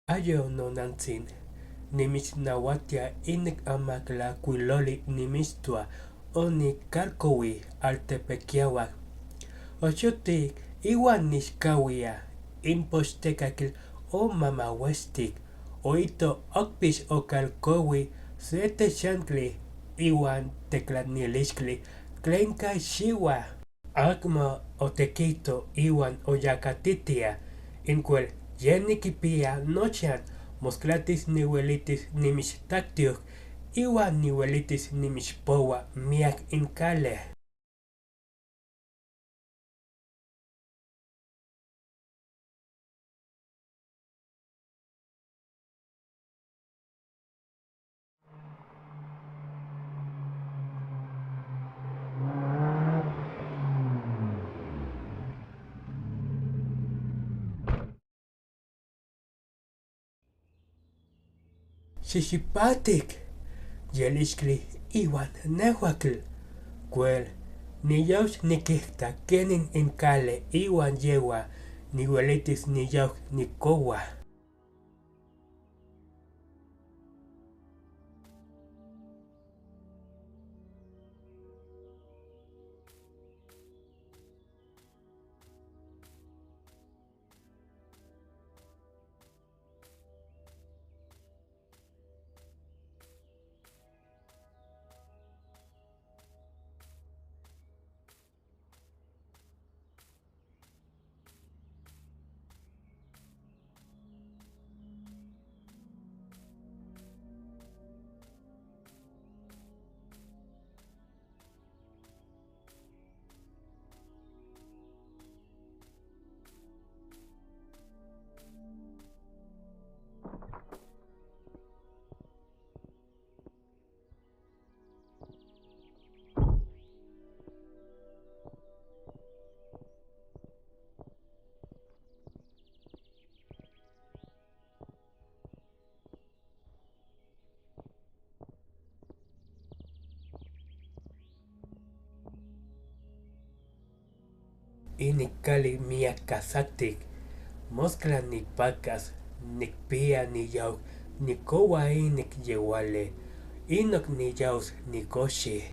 Ayo nonantzin, nimitznahuatia inic amatlajcuiloli nimitztoa onicalcohui altepequiahuac. Oxotic iuan nixcahuia in pochtecatl omamahuestic. Oito ocpix ocalcohui se texantli iuan teclanilistli tlen caixihua. Acmo otequito iuan oyacatitia. Incuel ye niquipia nochan mosclatis nihuelitis nimitztactiuc iuan nihuelitis nimitzpohua miac in cale. Xixipatic, yelixtli iuan nehuatl. Cuel, niyaus niquihta quenin in cale iuan yehua nihuelitis niyau nicohua. Inic cali miac casatic, moscla nipacas, nicpia niyau nicohua inic yeuale, inoc niyaus nicoxi.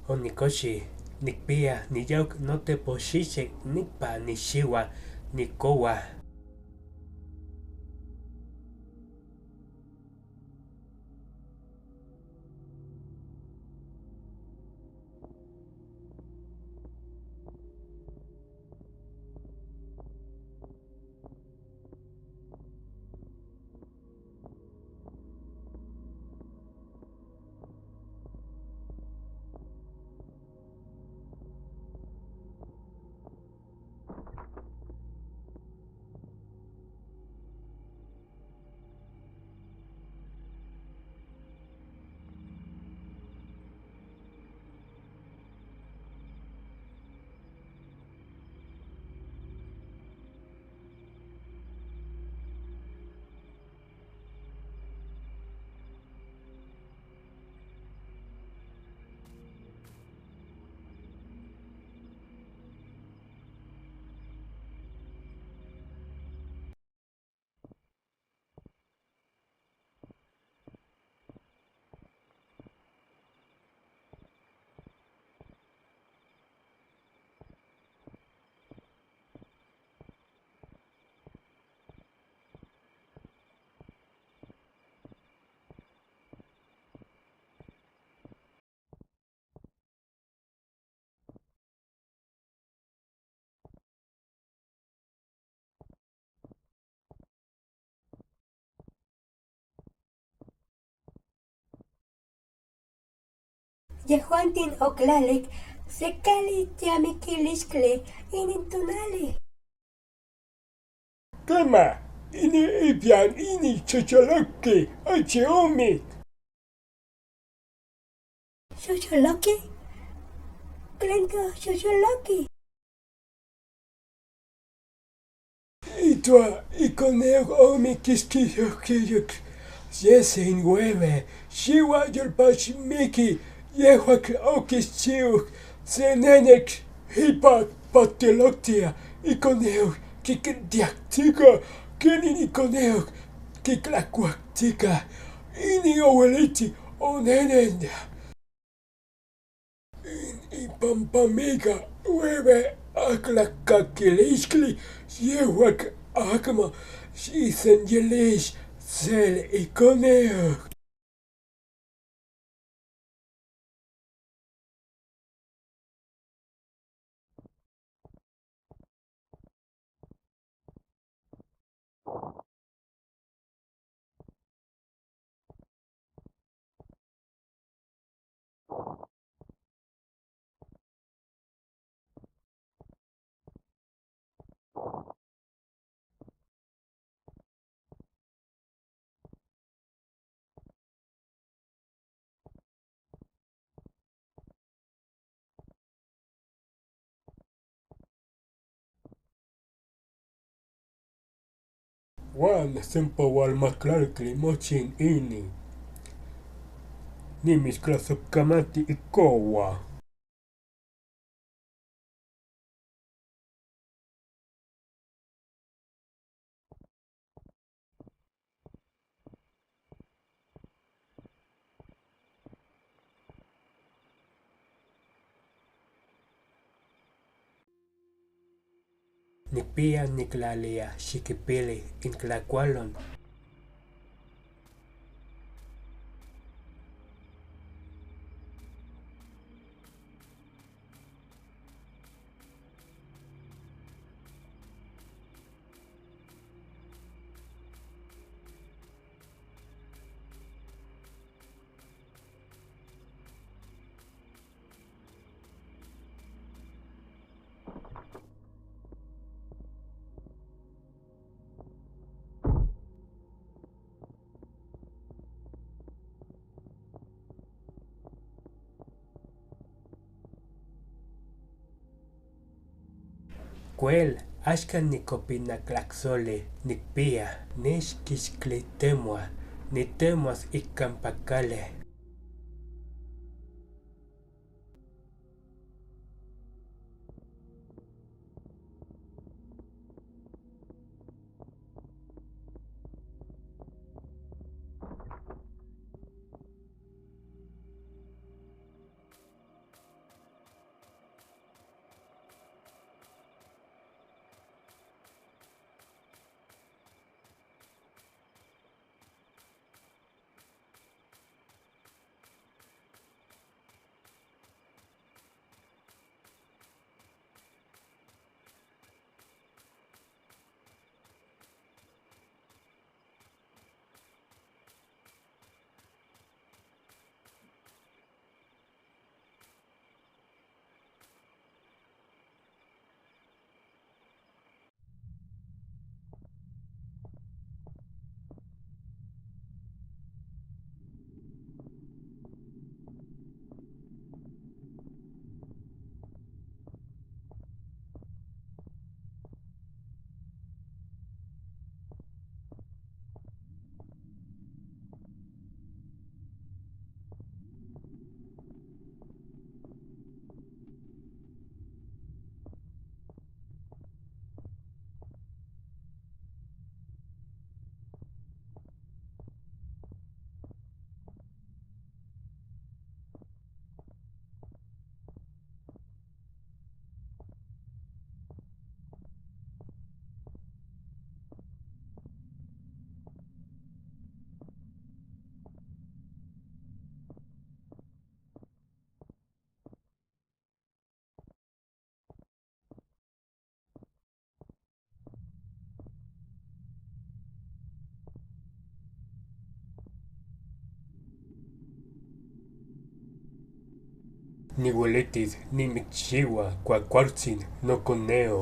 Onicoxi, nicpia niyauc notepoxixic nicpa nixiua nicohua. Yehuantin oklalik se kali tlamikilistli inin tonali. Quema, ini ipian ini xoxoloqui achi omic. ¿Xoxoloqui? ¿Tlenca xoxoloqui? Itua iconeu omiquixquixoquiyuc. Yese in hueve, xiua yolpachmiqui, yehuac oquixchiuc, se nenec, ipa pateloctia, iconeu quiquintiactica, quenin iconeu quiclacuactica, ini oueliti onenen. In ipampamica hueve aclacaquilixtli, yehuac acma, xisenyelix sel iconeu. Huan sempa hualmatlaltli mochin ini. Nimitztlasojkamati iccohua. Nicpia nictlalia xiquipili in tlacualon. Cuel, axcan nicopinaclaczoli, nicpia, nechquixclitemoa, nitemoas ic campa cali. Nihuelitis nimechchihua cuacualtzin, noconeo.